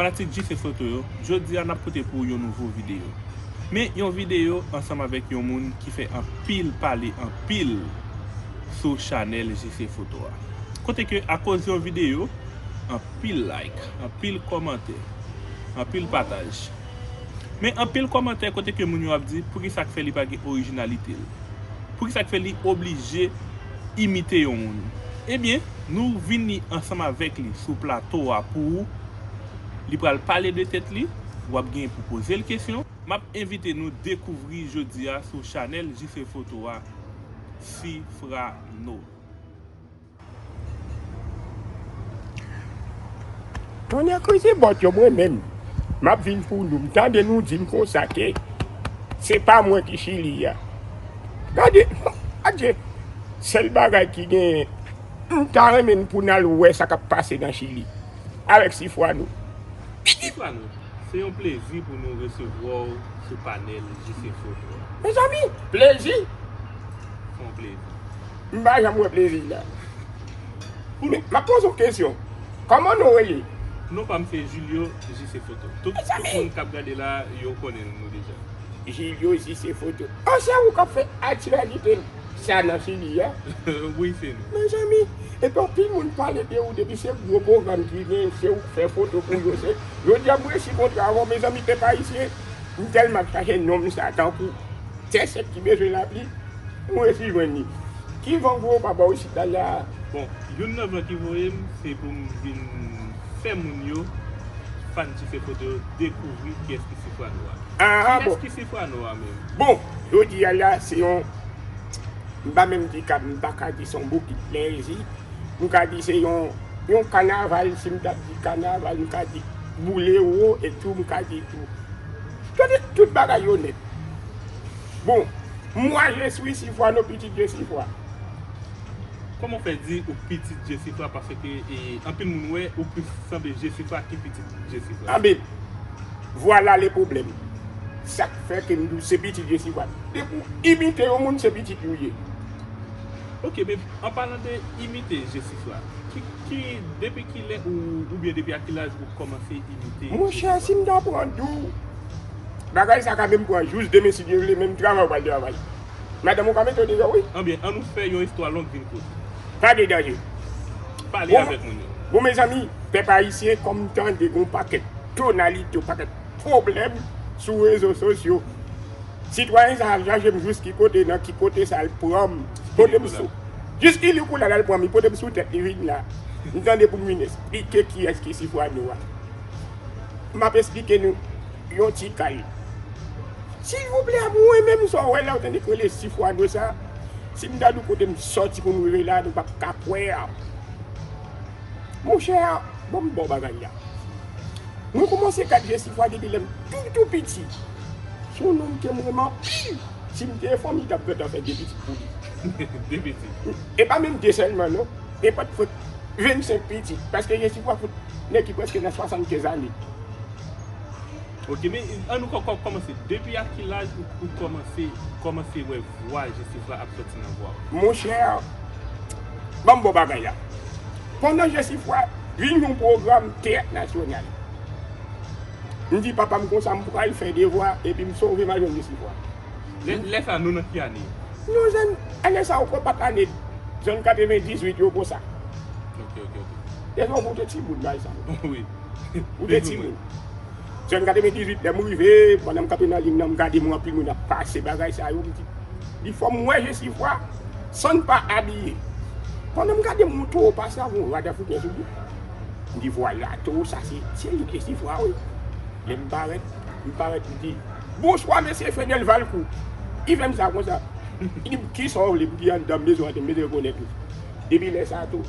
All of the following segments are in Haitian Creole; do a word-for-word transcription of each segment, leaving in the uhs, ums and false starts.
Fanatik J C Foto yo, jodi a n ap pote pou w yon nouvo videyo. Men yon videyo ansanm avèk yon moun ki fè anpil pale anpil sou chanèl J C Foto a. Kote ke akoz yon videyo, anpil like, anpil kòmantè, anpil pataj. Men anpil kòmantè kote ke moun yo ap di poukisa k fè li pa gen orijinalite l. Poukisa k fè li oblije imite yon moun. Ebyen, nou vini ansanm avèk li sou plato a pou ou. Li pral pale de tèt li, w ap gen pou poze l kesyon. M ap envite nou dekouvri jodi a sou chanèl J C Foto a, Sifrano. Tonnè kraze bòt yo, mwen menm, m ap vin pou nou. M tande nou di m konsa ke se pa mwen ki Chili a. Gade, adje, sèl bagay ki genyen, m ta renmen pou n al wè sa k ap pase nan Chili avèk Sifwano. Sifwano, se yon plezi pou nou resevwa w sou panèl J C Foto a. Mezanmi, plezi? Se yon plezi. M pa janm wè plezi la. Men, m ap poze w kesyon. Kòman nou rele? Non pa m se Julio J C Foto. Tout, tout moun k ap gade la, yo konnen nou deja. Julio J C Foto. Oh, se ou k ap fè aktyalite sa nan Chili a? Wi, se nou. Mezanmi, epi anpil moun pale de ou depi se gwo pwogram ki gen, se ou k fè foto pou yo. Se, jodi a m resi kontre avè w, mezanmi, pèp ayisyen, m tèlman ap chache nonm sa tankou tè sèk ki bezwen lapli, m resi jwenn li. Ki van voye w pa bò isit la la? Bon, youn nan van ki voye m, se pou m vin fè moun yo, fan J C Foto yo, dekouvri kiyès ki Sifwano a. Ah, ah, bon. Kiyès ki Sifwano a menm? Bon, jodi a la, se yon, m pa menm di ka, m pa ka di se yon bokit plezi. M ka di se yon, yon kanaval, si m t ap di kanaval, m ka di boule wo, e tou m ka di tou. Gade tout bagay yo nèt. Bon, moi je suis Sifwano, pitit Jesifwa. Kòman w fè di ou pitit Jesifwa, paske, e, anpil moun wè ou plis sanble Jesifwa ki pitit Jesifwa? Anben, vwala le pwoblèm. Sa k fè ke m di w se pitit Jesifwa. Depi w imite yon moun, se pitit li w ye. Ok, men an palan de imite Jesifwa, ki, ki, depi kilè ou, oubyen depi a ki laj ou kòmanse imite Jesifwa? Monchè, si m ta pran di w, bagay sa ka menm pran jous demen si Dye vle, menm travay w pral travay. Madanm ou ka mete w deyò, wi. Anben, ann nou fè yon istwa long vin kout. Pa de danje. Pale avèk moun yo. Bon, mezanmi, pèp ayisyen, kòm m tande gon pakèt tonalite, yon pakèt pwoblèm sou rezo sosyo. Sitwayen sa al chache m jis ki kote, nan ki kote sa al pran m. Pote m sou. Jis ki li kou la, l al pran m, li pote m sou tèt, li vin la. M tande pou m vin esplike kiyès ki Sifwano a. M ap esplike nou yon ti kal. Silvouplè, mwen menm sa w wè la, w tande k rele Sifwano sa. Si m ta di w kote m sòti pou m rive la, nou p ap ka kwè. Monchè, bon, m ba w bagay la. Mwen kòmanse gad Jesifwa depi lè m tou, tou piti. Se yon nonm ke m renmen anpil. Si m te fanmi, m t ap gentan fè de pitit pou li. De pitit? E pa menm de sèlman, non. E pa t fout vennsenk pitit. Paske Jesifwa fout nèg ki prèske nan swasannkenz ane. Ok, men ann nou kò-, kò-, kòmanse. Depi a ki laj ou, ou kòmanse, kòmanse wè vwa Jesifwa ap sòti nan vwa w? Monchè, ban m ba w bagay la. Pandan Jesifwa vin yon pwogram teyat nasyonal, m di papa m konsa m pral fè devwa epi m sove m al jwenn Jesifwa. Lè, lè sa nou nan ki ane? Nou jèn, ane sa yo kwè pa t ane zòn katrevendizuit yo konsa. Ok, ok, ok. Lè sa yo te timoun, bay sa. Wi. Ou te timoun. Zòn katrevendizuit, lè m rive, pandan m kanpe nan liy nan, m gade moun, anpil moun ap pase bagay sa yo, m di, li fò m wè Jesifwa san n pa abiye. Pandan m gade moun, towo pase avè yon rad afriken sou li. M di, vwala, towo sa, se, se li Jesifwa, wi. Lè m parèt, m parèt, m di, bonswa, mesye Fedel Valcourt. Li fè m sa konsa. Li di m, kisa w vle? M di, anndan, m bezwen antre, m bezwen rekonèt ou. Depi lè sa a tou.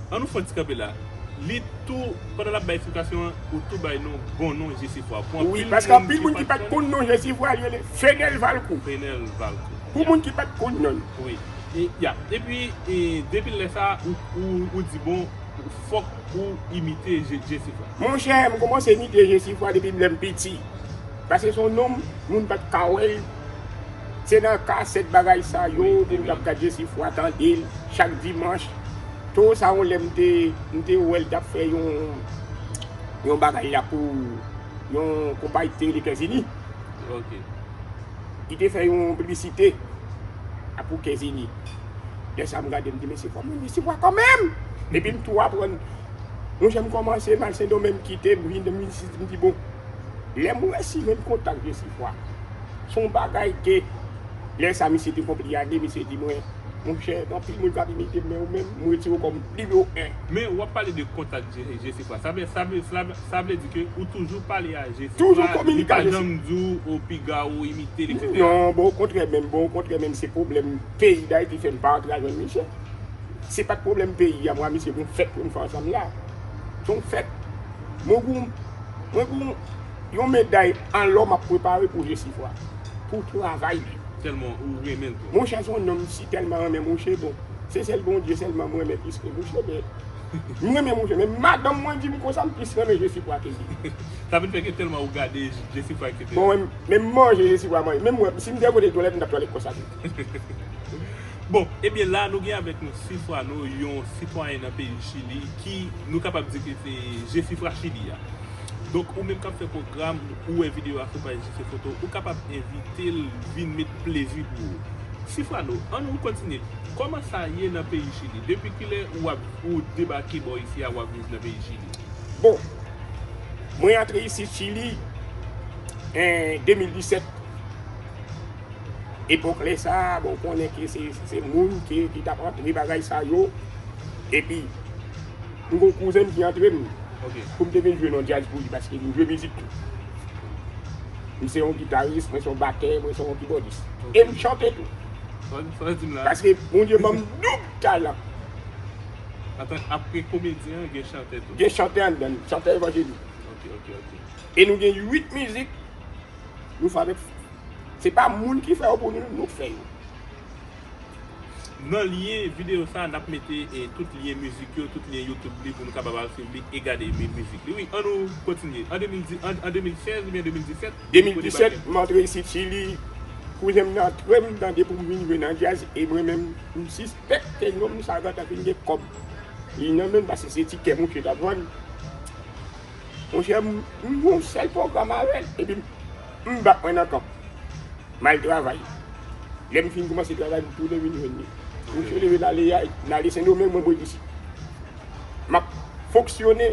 Ann nou fè yon ti kanpe la. Li tou, pandan l ap bay eksplikasyon an, ou tou bay non, bon non Jesifwa. Wi, paske anpil moun ki pa t konn non Jesifwa, li rele Fedel Valcourt. Fedel Valcourt. Pou moun ki pa t konn non l. Wi. E, ya. Epi, e, depi lè sa a, ou, ou, ou di, bon, fòk ou imite Je-, Jesifwa. Monchè, m kòmanse imite Jesifwa depi lè m piti. Paske se yon nonm, moun pa t ka wè l. Se nan kasèt bagay sa yo, pou m t ap gad Jesifwa, tande l, chak dimanch. Tou sa yon lè m te, m te wè l t ap fè yon, yon bagay la pou yon konpayi ki te rele Kèzini. Ok. Li te fè yon piblisite pou Kèzini. Lè sa m gade, m di, "Mesye, kòman, mesye, wa kanmenm?" Epi m tou aprann. Monchè, m kòmanse m al Sendomeng, m kite, m vin, m vin isit, m di, "Bon." Lè m resi jwenn kontak Jesifwa, se yon bagay ke, lè sa misye te konpliyade, misye di mwen, "Monchè, gen anpil moun k ap imite m, men ou menm, m retire w kòm nimewo en." Men w ap pale de kontak Jesifwa. Sa vle, sa vle, sa vle, sa vle di ke ou toujou pale a Jesifwa. Toujou kominike a Jesifwa. Li pa janm di w, o, piga w imite l, etsetera. Non, bon, okontrè menm, bon, okontrè menm, se pwoblèm peyi Dayiti fè m pa antre al jwenn misye. Se pa t pwoblèm peyi a, mwen a misye gon fèt pou n fè ansanm la. Se yon fèt. Mwen gon, mwen gon yon meday an lò m ap prepare pou Jesifwa. Pou travay li. Tèlman ou renmen l tou. Monchè, se yon nonm m si tèlman renmen, monchè, bon. Se sèl Bondye sèlman mwen renmen plis ke monchè, men m renmen monchè, men madanm mwen di m konsa m plis renmen Jesifwa ke li. Sa vin fè ke tèlman ou gade Jesifwa, etsetera. Bon, men, men m manje Jesifwa manje. Menm mwen, si m te kote twalèt, m t ap twalèt konsa tou. Bon, ebyen la, nou gen avèk nou Silfrano, yon sitwayen nan peyi Chili, ki nou kapab di ke se Jesifwa Chili a. Donk, ou menm k ap fè pwogram, ou wè videyo a sou paj Jesifwa Foto, ou kapab envite l vin met plezi pou ou. Silfrano, ann nou kontinye. Kòman sa ye nan peyi Chili? Depi kilè ou ap, ou debake bò isi a, w ap viv nan peyi Chili? Bon, mwen antre isit Chili an de mil disèt. Epòk lè sa a, bon, ou konnen ke se, se moun ki, ki t ap antre bagay sa yo. Epi, m gon kouzen m ki antre m pou m te vin jwe nan djaz pou li, paske m jwe mizik tou. M se yon gitaris, mwen se yon batè, mwen se yon kibòdis. E m chante tou. Paske Bondye ban m doub talan. Atan, apre komedyen an, gen chantè tou. Gen chantè anndan, chantè evanjelik. Ok, ok, ok. E nou gen uit mizik nou fè avèk. Se pa moun ki fè yo pou nou, nou k fè yo. Nan lyen videyo sa a, n ap mete, e, tout lyen mizik yo, tout lyen YouTube li pou nou kapab al swiv li e gade mi-, mizik li. Wi, ann nou kontinye. An de mil dix, an, an de mil sèz oubyen de mil disèt, de mil disèt, m antre isit Chili. Kouzen m nan antre m, tande pou m vin jwe nan djaz, e mwen menm, m sispèk ke nonm sa gentan fin gen kòb li nan men l, paske se ti kè mouche t ap vann. Monchè, m, m gon sèl pwogram avè l, epi m, m bat mwen nan kanp. M al travay. Lè m fin kòmanse travay, m tounen vin jwenn li. Mouche leve l ale, l ale Sendomeng, mwen m ret isit. M ap fonksyone.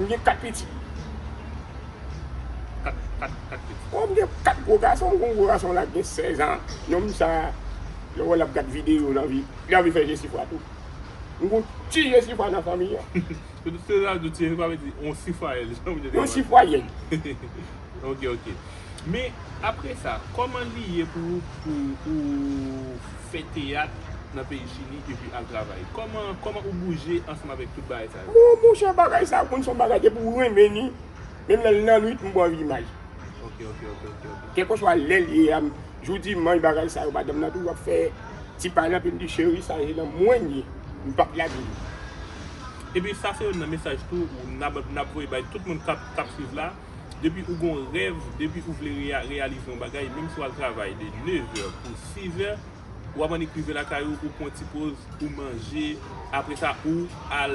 M gen kat pitit. Kat, kat, kat pitit. Bon, m gen kat gwo gason, m gen yon gwo gason la ki gen sèz an. Nonm sa, lè w wè l ap gad videyo, l anvi, li anvi fè Jesifwa tou. M gon ti Jesifwa nan fanmi an. Se sa di ti Jesifwa vle di yon sifwayèl, jan w di. Yon sifwayèl. Ok, ok. Men, apre sa, kòman li ye pou, pou, pou fè teyat nan peyi Chili epi al travay? Kòman, kòman ou bouje ansanm avèk tout bagay sa yo? Bon, monchè, bagay sa, ou konn se yon bagay depi ou renmen li, menm lè l nan nwit, m gon anvi imaj. Ok, ok, ok, ok, ok. Kèlkeswa lè l ye a, m, jou dimanch, bagay sa yo, madanm nan toujou ap fè ti pale anpi m di, "Cheri, sa se nan mwen l ye, m p ap lage li." Epi sa se youn nan mesaj tou, n ap, n ap voye bay tout moun k ap, k ap swiv la. Depi ou gon rèv, depi ou vle reya-, reyalize yon bagay, menm si w al travay de nevè pou sizè, w ap annik rive lakay ou, ou pran ti poz, ou manje, apre sa ou al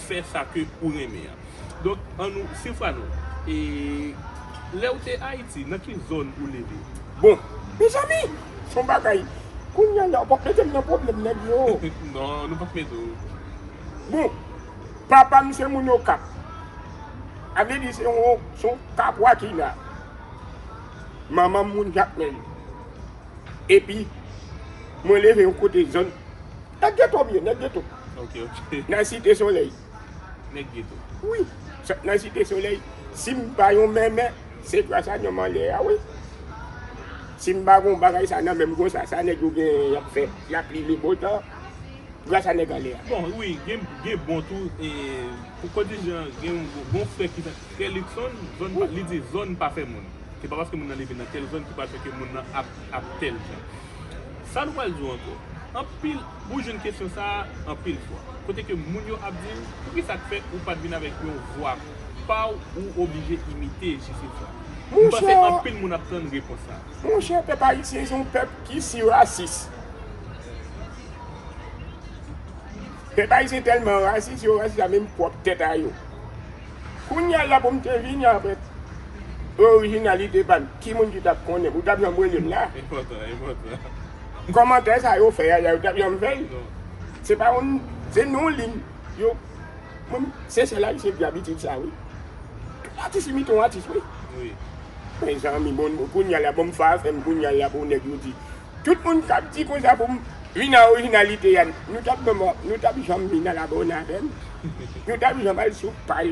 fè sa ke ou renmen an. Donk, ann nou, Silfrano, e lè ou te Ayiti, nan ki zòn ou leve? Bon, mezanmi, se yon bagay. Kounye a la, w p ap mete m nan pwoblèm nèg yo. Non, nou p ap mete w. Bon, papa m se moun Okap. A vle di se yon, se yon Kapwa ki la. Manman m moun Jakmèl. Epi, mwen leve yon kote zòn. Nèg geto m ye, nèg geto. Ok, ok. Nan Site Solèy. Nèg geto. Wi. Nan Site Solèy. Si m pa yon mèmè, se gras a nonm anlè a, wi. Si m pa gon bagay sa nan men m konsa, sa nèg yo gen, y ap fè lapli, le bon tan. Gras a nèg anlè a. Bon, wi, gen, gen bon tou, e, pou kondijan, gen yon frè ki se Frè Luckson, zòn pa, li di zòn pa fè moun. Se pa paske moun nan leve nan tèl zòn ki pral fè ke moun nan ap, ap tèl jan. Sa nou pral di w ankò? Anpil, ou jwenn kesyon sa a anpil fwa. Kote ke moun yo ap di w, poukisa k fè ou pa t vin avèk yon vwa pa w ou oblije imite Jesifwa? M panse anpil moun ap tann repons sa a. Monchè, pèp ayisyen se yon pèp ki si rasis. Pèp ayisyen tèlman rasis, yo rasis a menm pwòp tèt a yo. Kounye a la pou m te vini avèk orijinalite pa m, ki moun ki t ap konnen m? Ou t ap janm rele m la? Enpòtan, enpòtan. Kòmantè sa yo fè a la, yo t ap janm fè l? Non. Se pa yon, se non li m. Yo, mwen, se sèl Ayisyen ki abitid sa, wi. Tout atis imite yon atis, wi. Wi. Mezanmi, bon, kounye a la, bon, m fa fè m, kounye a la, pou nèg yo di. Tout moun k ap di konsa pou m vin a orijinalite a, nou t ap, nou t ap janm vin a la bòn avè m. Nou t ap janm al sou paj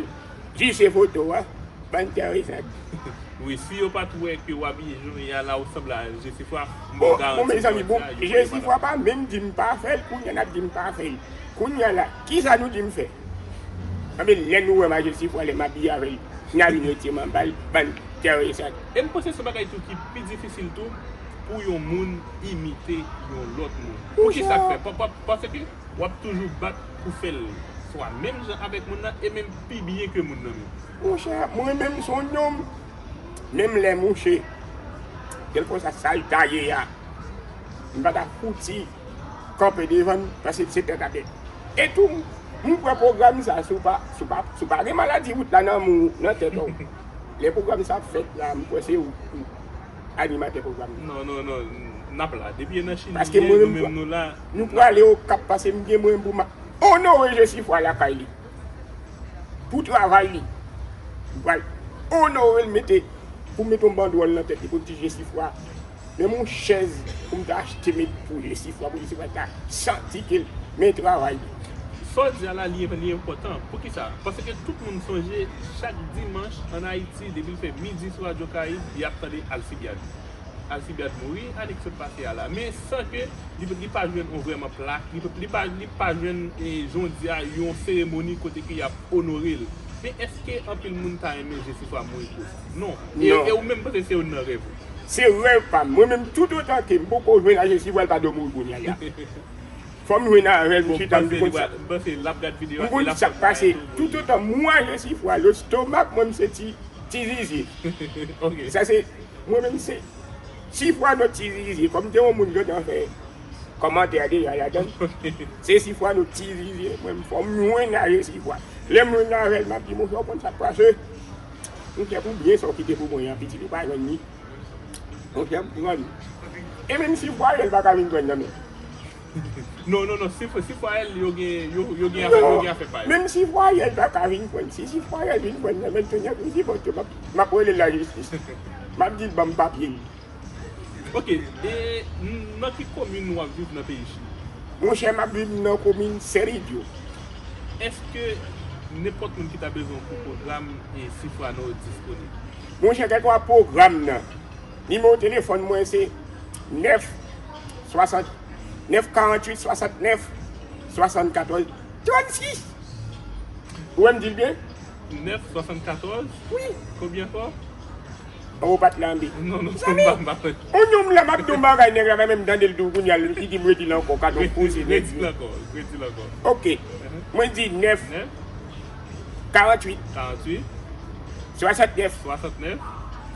jije foto a. Bann tèworisan. Wi, si yo pa t wè ke w abiye jan w ye a la, ou sanble a Jesifwa, m Bon, bon, garanti mezanmi, bon, jodi a, yo pa Jesifwa pa menm di m pa fè l, kounye a n ap di m pa fè l. Kounye a la, kisa nou di m fè? Anben, lè nou wè m a Jesifwa, lè m abiye avè l, n a vin retire m anba l, bann tèworisan. E m panse se bagay tou ki pi difisil tou pou yon moun imite yon lòt moun. Poukisa k fè? Pa, pa, paske w ap toujou bat pou fè l swa menm jan avèk moun nan e menm pi byen ke moun nan menm. Monchè, mwen menm se yon nonm. Menm lè mouche, kèlkeswa sa l ta ye a, m pa ta fouti kanpe devan l, paske se tèt atè. E tou, m kwè pwogram sa, si w pa, si w pa, si w pa gen maladi wout la nan men w, nan tèt ou, lè pwogram sa ap fèt la, m kwè se ou, ou animatè pwogram nan. Non, non, non, n ap la. Depi e nan Chili, Paske mwen nou menm, menm nou la. Nou prale Okap, paske m gen mwen pou m onore Jesifwa lakay li. Pou travay li. M pral onore l, mete, pou m mete yon bandwòl nan tèt li, pou l di Jesifwa. Men yon chèz pou m ta achte met pou Jesifwa, pou Jesifwa ta santi ke l men travay li. Sa w di a la, li, li enpòtan. Poukisa? Paske tout moun sonje, chak dimanch, ann Ayiti, depi l fè midi sou Radyo Karayib, y ap tande Alcibiade. Alcibiade mouri, ane ki sot pase a la. Men san ke li, li pa jwenn yon vrèman plak, li, li pa, li pa jwenn, e, jan w di a, yon seremoni kote ke y ap onore l. Men èske anpil moun ta renmen Jesifwa mouri konsa? Non. E, Non. e ou menm panse se youn nan rèv ou? Se rèv pa m. Mwen menm, toutotan ke m poko jwenn a Jesifwa, l pa dwe mouri kounye a la. Fò m jwenn avè l, m Bon, chita, m panse di li konn sa. pral, m panse l ap gad videyo a, M e konn l ap sa k fè pase. Toutotan m wè Jesifwa, lestomak mwen, m se ti, ti zizi. Ok. Sa se, mwen menm se, Sifwano ti zizi, kòm te yon moun gentan fè kòmantè a deja ladan. Ok. Se Sifwano ti zizi, mwen, fò m jwenn a Jesifwa. Lè m jwenn avè l, m ap di, monchè, ou konn sa k pase? Monchè, pou byen sa w kite pou mwen an, pitit ou pa jwenn li. Monchè, m pran li. E menm Sifwayèl pa ka vin pran l nan men. Non, non, non, Sif-, Sifwayèl, yo gen, yo, yo gen afè, yo gen afè pa yo. Menm Sifwayèl pa ka vin pran l. Si Sifwayèl vin pran l nan men, Senyè, pou sipòte, m ap, m ap rele lajistis. M ap di l ban m papye m. Ok, e n-, nan ki komin w ap viv nan peyi Chili? Monchè, m ap viv nan komin Cerrillo. Èske nenpòt moun ki ta bezwen w pou pwogram e Sifwano disponib? Monchè, kèlkeswa pwogram nan, nimewo telefòn mwen se nèf swasant, nèf karanntuit swasantnèf swasannkatòz trannsis. Ou wè m di l byen? Nèf swasannkatorz? Wi. Konbyen fwa? Ou pa t lanbe. Non, non, Zanmi, m pa, m pa fè. Yon nonm la, m ap di yon bagay, nèg la pa menm tande l tou, kounye a, li di m redi l ankò, gad yon koze nèg yo. Redi l ankò, redi l ankò. Ok. Mhm. Mwen di nèf, Nèf, karanntuit, karanntuit, swasantnèf, swasantnèf,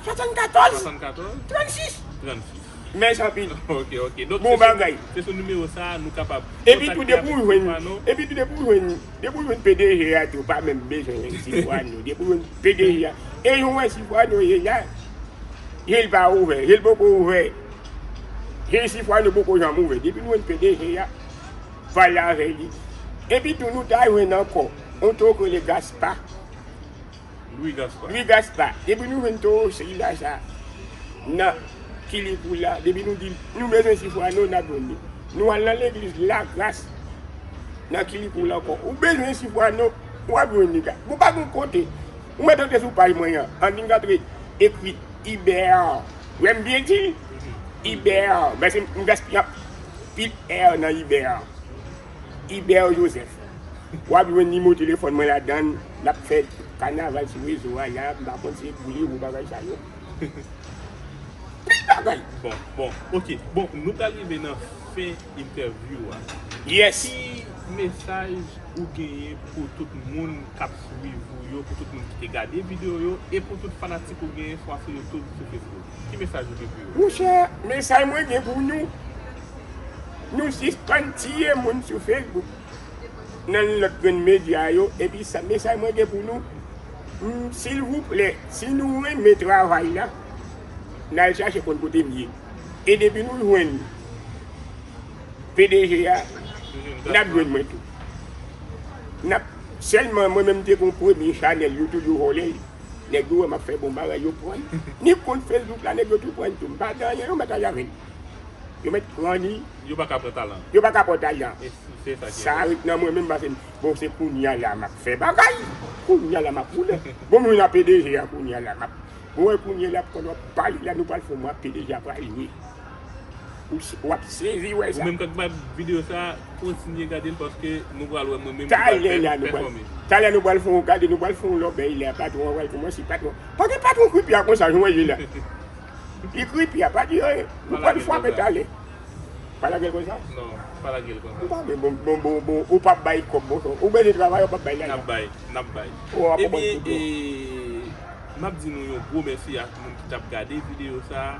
swasannkatòz, swasannkatòz, trannsis. Trannsis. Mèsi anpil. Ok, ok. Donk, Bon se sou, bagay. se sou nimewo sa a nou kapab Epi tou, kontakte depi avèk ou jwenn, Sifwano. epi tou, depi ou jwenn, depi ou jwenn P D G a tou, pa menm bezwen jwenn Sifwano. Depi ou jwenn P D G a. E jan w wè Sifwano ye la, je l pa ouvè, je l poko ouvè. Je Sifwano poko janm ouvè. Depi nou jwenn P D G a, pale avè li. Epi tou, nou ta jwenn ankò yon tonton k rele Gaspa. Louis Gaspard. Louis Gaspard. Depi nou jwenn Toro Sila sa, nan Kilikou la, depi nou di, nou bezwen Sifwano, n ap jwenn li. Nou al nan legliz Lagras, nan Kilikou la ankò. Ou bezwen Sifwano, w ap jwenn li. Ou pa gen kote. Ou mèt antre sou paj mwen an. Ann vin antre, ekri Ibè. Ou wè m byen di l? Ibè. Paske m gaspiye anpil è nan Ibè. Ibè Joseph. W ap jwenn nimewo telefòn mwen ladan l, n ap fè kanaval sou rezo a la, m pa konn si se boule ou bagay sa yo. Pil bagay. Bon, bon, ok. Bon, nou pral rive nan fen entèvyou a. Yes. Ki mesaj ou genyen pou tout moun k ap swiv ou yo, pou tout moun ki te gade videyo yo, e pou tout fanatik ou genyen, swa sou YouTube, sou Facebook? Ki mesaj ou gen pou yo? Monchè, mesaj mwen gen pou nou, nou sispann tiye moun sou Facebook, nan lòt grenn medya yo, epi sa, mesaj mwen gen pou nou, M, silvouplè, si nou renmen travay la, n al chache konn kote m ye. E depi nou jwenn P D G a, n ap jwenn mwen tou. N ap, sèlman mwen menm m te gen yon premye chanèl, yo tou yo vòlè l. Nèg yo wè m ap fè bon bagay, yo pran l. Ni kont Facebook la, nèg yo tou pran l tou. M pa gen anyen, yo mèt al avè l. Yo mèt pran li. Yo pa ka pran talan. Yo pa ka pran talan. E se sa ki Sa ret nan mwen menm, pase bon, se kounya la m ap fè bagay. Kounya la m ap woule. Bon, m jwenn a P D G a kounya la. M ap, bon, wè kounya la, pandan w ap pale la, nou pral fè yon mwa P D G a pral jwe. Ou s-, w ap sezi wè Ou sa. menm k ap gade videyo sa, kontinye gade l paske nou pral wè mwen menm ki pral Talè pè-, la, nou pral, pèfòme. Talè nou pral fè yon gade, nou pral fè yon lòbèy la, patwon an pral kòmanse, patwon. Paske patwon kripi a konsa, jan w wè l ye la. Li kripi a, pa di anyen. Nou pral frape talè. Pa lage l konsa? Non, pa lage l konsa. Ou pa vle bon, bon, bon, bon, ou p ap bay kòb, bon, ou bezwen travay, ou p ap bay N lajan. Ap bay, n ap bay. Ou ap Ebyen, konprann tou. E, m ap di nou yon gwo mèsi ak moun ki t ap gade videyo sa a.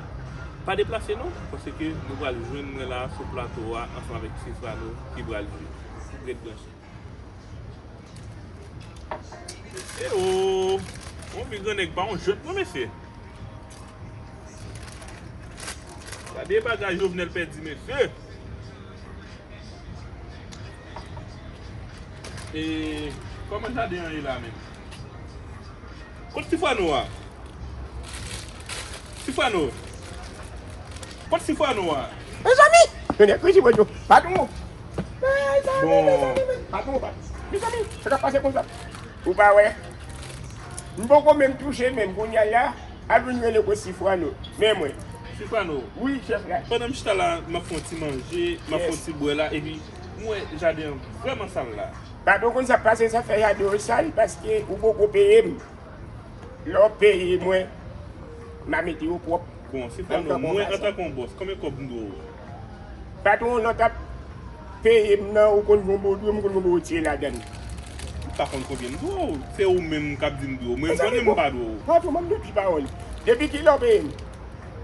Pa deplase non, paske nou pral jwenn mwen la sou plato a ansanm avèk Sifrano ki pral jwe. Ret branche. E o! Yon vi gran nèg pa yon jwèt non, mesye. Gade bagay Jovenel pèdi, mesye. E kòman jaden an ye la menm? Kot Sifwano a? Sifwano. Kot Sifwano a? Mezanmi! Patwon! Mezanmi, Bon. mezanmi, mezanmi. Patwon, patwon. Mezanmi, sa k ap pase konsa? Ou pa wè? M poko menm touche menm kounye a la, al vin rele kot Sifwano. Men mwen. Sifwano. Wi, chèf la. Pandan m chita la, m ap fè yon ti manje, m ap fè yon Yes. ti bwè la, epi m wè jaden an vrèman sal la. Patwon konn sa k pase, sa fè jaden an sal, paske ou poko peye m. Lè w peye mwen, m a mete yo pwòp. Bon, Sifwano, mwen antanke yon bòs, konbyen kòb m dwe w? Patwon, lè w t ap peye m nan, ou konn gon bo dwe, m konn gon bo retire ladan l. M pa konn konbyen m dwe w. Se ou menm k ap di m dwe w. Mwen, m konnen m pa dwe w. Patwon, ban m de ti pawòl. Depi kilè w peye m?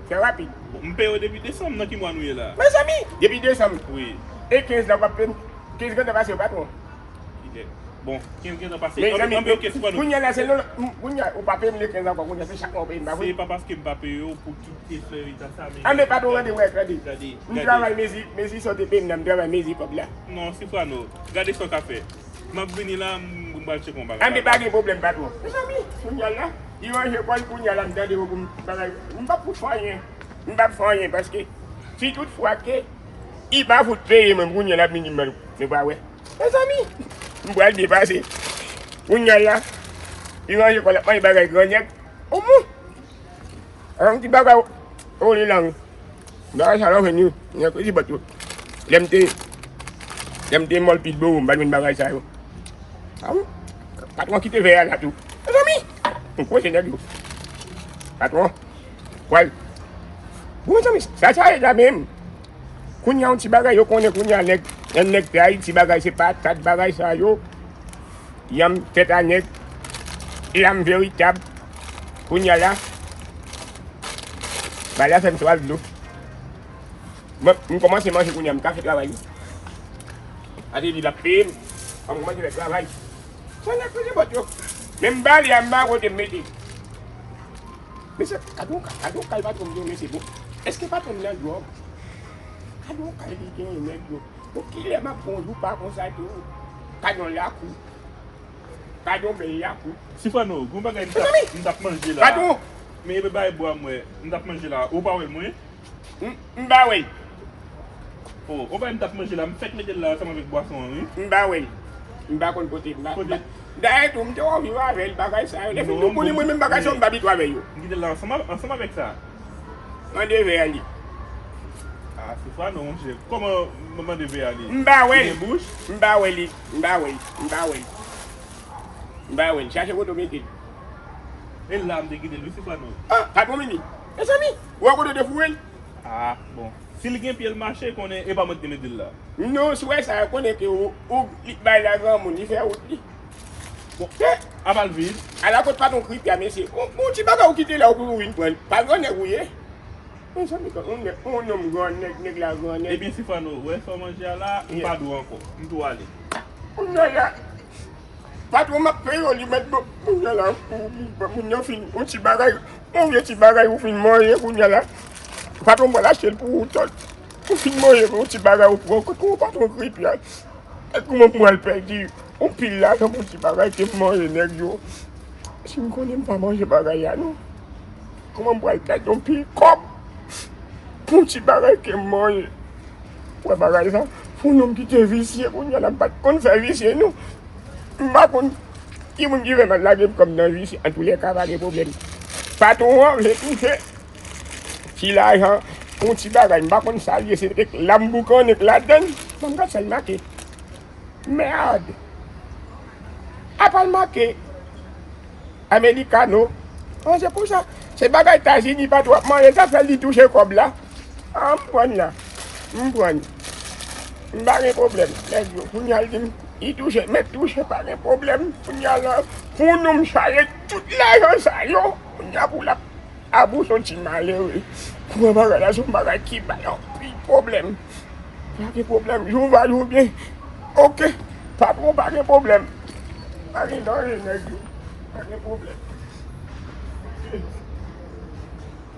Fè rapid. Bon, m peye w depi desanm, nan ki mwa nou ye la? Mezanmi, depi desanm. Wi. E kenz la, w ap peye m. Kenz gentan pase, patwon. Bon, kenz gentan pase. Mezanmi, anben, ok, Sifwano. Kounye a la, se lè, kounye a, ou pa peye m le kenz ankò, kounye a, se chak mwa ou peye m, pa vre? Se pa paske m pa peye w pou kite fè eta sa, men Anben, patwon, gade, tande, wè, tande. Gade, M gade. travay mezi, mezi sa w te peye m nan, m travay mezi kòb la. Non, Sifwano, gade sa w ka fè. M ap vini la, m, m pral tcheke yon bagay. Anben, pa gen pwoblèm, patwon. Mezanmi, kounye a la, li ranje kò l, kounye a la, m tande yo pou m bagay. M p ap fout fè anyen. M p ap fè anyen, paske si tout fwa ke li pa fout peye mwen, kounye a l ap vini m, nou pa wè. Mezanmi, m pral byen pase. Kounye a la, li ranje kò l ap manje bagay gran nèg. Omwen, yon ti bagay, o, li lang. Bagay sa la, vini, nèg ki bòt yo. Lè m te, lè m te mòl pit bo, m pa jwenn bagay sa yo. A wi, patwon kite vè a la tou. Mezanmi, m kwè se nèg yo. Patwon, kwè l. Bon, mezanmi, sa, sa ye la menm. Kounye a, yon ti bagay, yo konnen kounye a, nèg, lè nèg te Ayiti, bagay, se patat, bagay sa yo. Yanm, tèt a nèg, lam veritab. Kounye a la, bagay la fè m swaf dlo. Mwen, m kòmanse manje kounye a, m ka fè travay, wi. Ate di l ap peye m, fò m kòmanse fè travay. Sa nèg peze bòt yo. Men m bale a, m pa kote m mete. Mesye, gade yon ka-, gade yon kay patwon m gen, mesye, bon. Èske patwon m nan dwòg? Gade yon kay li gen, nèg yo. Bon, kilè m ap pran yon jou pa konsa tou? Gade yon lakou. Gade yon bèl lakou. Sifwano, gon bagay m t ap, Mezanmi! m t ap manje la. Patwon! Men e bagay bwa m wè, m t ap manje la. Ou pa wè l mwen? M, m pa wè l. O, on bagay m t ap manje la, m fèk mete l la ansanm avèk bwason an, wi. M pa wè l. M pa konn kote, m pa, m pa. Dayè tou, m te wè w viv avè l, bagay sa yo. Lè fini, nou konnen mwen menm bagay sa yo, m pa abitye avè yo. M kite l la ansanm, ansanm avèk sa. Mande vè a li. A, se fwa non, monchè. Kòman m mande vè a li? M pa wè l. Li gen bouch? M pa wè li. M pa wè l. M pa wè l. M pa wè l. Chache kote w mete l. E la m te kite l, wi, se fwa non. A, patwon vini. Mezanmi, ou wè kote w te foure l? A, bon. Si l gen pye l mache, konnen e pa mwen ki te mete l la. Non, si w wè sa, konnen ke ou, ou, li bay la granmoun, li fè wout li. Bon, apa l viv? Ala kot patwon kripi a, mesye. Yon, yon ti bagay ou kite la, ou pou ou vin pran l. Pa grannèg ou ye. Mezanmi, yon nèg, yon nonm grannèg, nèg la grannèg. Ebyen, Sifwano, ou wè sa w manje a la, m pa dwe w ankò. M tou ale. Kounye a la. Patwon m ap peye w li mèt bon. Kounye a la, ou, ou, moun nan fin, yon ti bagay, yon vye ti bagay ou fin manje kounye a la. Patwon pral achte l pou ou tòt. Ou fin manje yon ti bagay ou pran, kot ou patwon kripi a. E kouman m pral pèdi yon pil lajan pou ti bagay ke m manje nèg yo? Si m konnen m pa manje bagay la non. Kouman m pral pèdi yon pil kòb pou ti bagay ke m manje? Wè bagay sa, pou yon nonm ki te visye, kounye a la m pa t konn fè visye non. M pa konn ki moun ki fè m al lage m kòm nan visye. Antoulèka, pa gen pwoblèm. Patwon an vle touche ti lajan pou ti bagay. M pa konn sa l ye, se te la m boukannen k ladann. Ban m gad sa l make. Merde! Apa l make Americano? An, se pou sa. Se bagay Etazini pa twò ap manje, sa fè li touche kòb la. An, m pran la. M pran. M pa gen pwoblèm. Nèg yo, kounye a l di m, li touche, mèt touche, pa gen pwoblèm. Kounye a la, pou nou m chaje tout lajan sa yo. Kounye a pou l ap Abou se yon ti malere. Pou mwen bagay la se yon bagay ki bay anpil pwoblèm. Pa gen pwoblèm. Jou va jou byen. Oke. Patwon, pa gen pwoblèm. Pa gen danje nèg yo. Pa gen pwoblèm.